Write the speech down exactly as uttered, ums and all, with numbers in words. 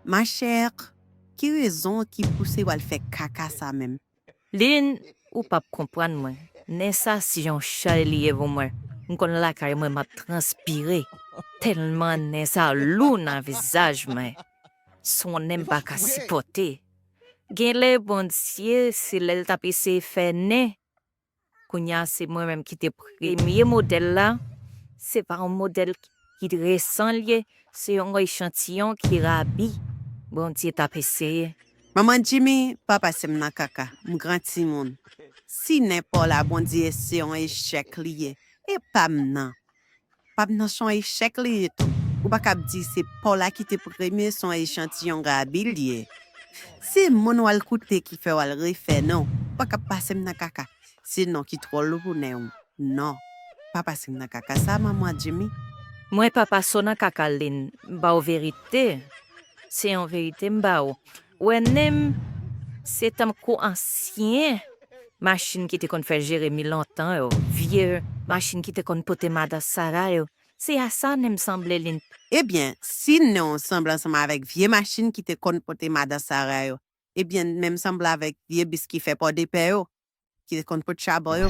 Ma chère, ki rezon ki pouse w al fè kaka sa menm? Lin, ou p ap konprann mwen. Nen sa se yon chay li ye pou mwen. M konn lakay mwen m ap transpire. Tèlman nen sa lou nan vizaj mwen. Se yon nen m pa ka sipòte. Genlè Bondye se lè l t ap eseye fè nen. Kounye a se mwen menm ki te premye modèl la. Se pa yon modèl ki resan l ye, se yon echantiyon ki rabi. Bondye t ap eseye. Manman Jimmy, pa pase m nan kaka, m gran timoun. Si nen pa w la Bondye se yon echèk li ye, e pa m nan. Pa m nan se yon echèk li ye tou. Ou pa kab di se pa w la ki te premye, se yon echantiyon rabi l ye. Se moun w al koute ki fè w al refè non. Ou pa kab pase m nan kaka. Se non ki twò lou pou nen w. Non. Pa pase m nan kaka sa, manman Jimmy. Mwen pa pase w nan kaka Lin, m ba w verite. Se yon verite m ba w. Ou wè nen m, se tankou ansyen machin ki te konn fè Jeremi lontan yo, vye machin ki te konn pote madan Sara yo. Se a sa nen m sanble Lin. Ebyen, si nen w sanble ansanm avèk vye machin ki te konn pote madan Sara yo, ebyen nen m sanble avèk vye bis ki fè pòdepè yo, ki te konn pote chabon yo.